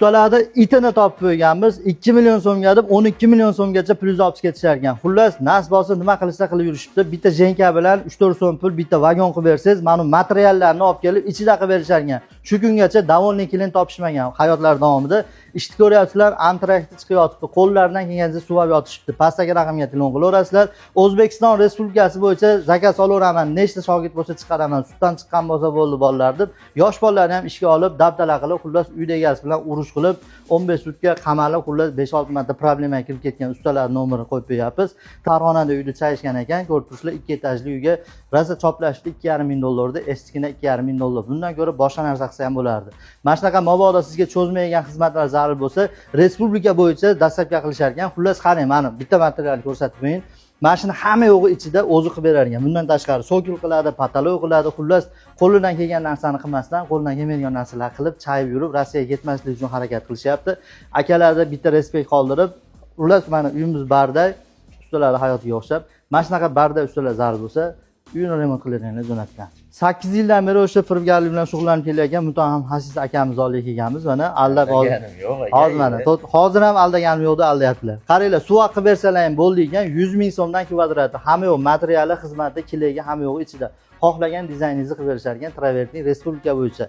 Ustalarni itini topib qo'yganmiz. 2 million so'mga deb 12 million so'mgacha plyus olib ketishar ekan. Xullas, nas bo'lsa nima qilishsa qilib yurishibdi. Bitta jenka bilan 3-4 so'm pul bitta vagon qilib bersangiz, mana bu materiallarni olib kelib ichida qilib berishar ekan. Shu kungacha довольный klient topishmagan hayotlari davomida. Ishni ko'ryapsizlar, antraktni chiqib yotibdi. Qo'llaridan kelgancha suvab yotishibdi. Pastdagi raqamga telefon qilaverasizlar. O'zbekiston Respublikasi bo'yicha zakaz olaveraman, nechta shogird bo'lsa chiqaraman, sutdan chiqqan bo'lsa bo'ldi bolalar deb, yosh bolalarni ham ishga olib, dabdala qilib, xullas uyda egasi bilan urush qilib, 15 sutka qamalib, xullas 5-6 marta problemaga kirib ketgan ustalar nomerini qo'yib qo'yapmiz. Farg'onada uyda chayishgan ekan, ko'rib turibsizlar, 2 etajli uyga rosa choplashdi 2,5 ming dollarda, eskina 2,5 ming dollar. Bundan ko'ra boshqa narsa qilsa ham bo'lardi. Mana shunaqa mabodo sizga cho'zmaydigan xizmatlar zarur bo'lsa, respublika bo'yicha dastlabki qilishar ekan. Xullas qarang, mana bitta materialni ko'rsatib qo'ying. Mana shuni hamma yo'g'i ichida o'zi qilib berar ekan. Bundan tashqari sokil qiladi, patolog qiladi, xullas qo'lidan kelgan narsani qilmasdan, qo'lidan kelmaydigan narsalar qilib, chayib yurib, Rossiyaga ketmaslik uchun harakat qilishyapti. Akalarda bitta respekt qoldirib, xullas mana uyimiz barday, ustalarni hayotiga o'xshab, mana shunaqa barday ustalar zarur bo'lsa, uyini remont qiladiganlar jo'natgan. 8 yildan beri o'sha firibgarlik bilan shug'ullanib kelayotgan Mutaham Hasis akamiz oldiga kelganmiz. Mana aldab hozir Aldaganim yo'q aka. Hozir mana hozir ham aldaganim yo'qda aldayaptilar. Qaranglar, suvoq qilib bersalar ham bo'ldi ekan, 100 ming so'mdan kvadrati, hamma yo'q, materiali, xizmati, kilegi hamma yo'q ichida. Xohlagan dizayningizni qilib berishar ekan, travertin respublika bo'yicha.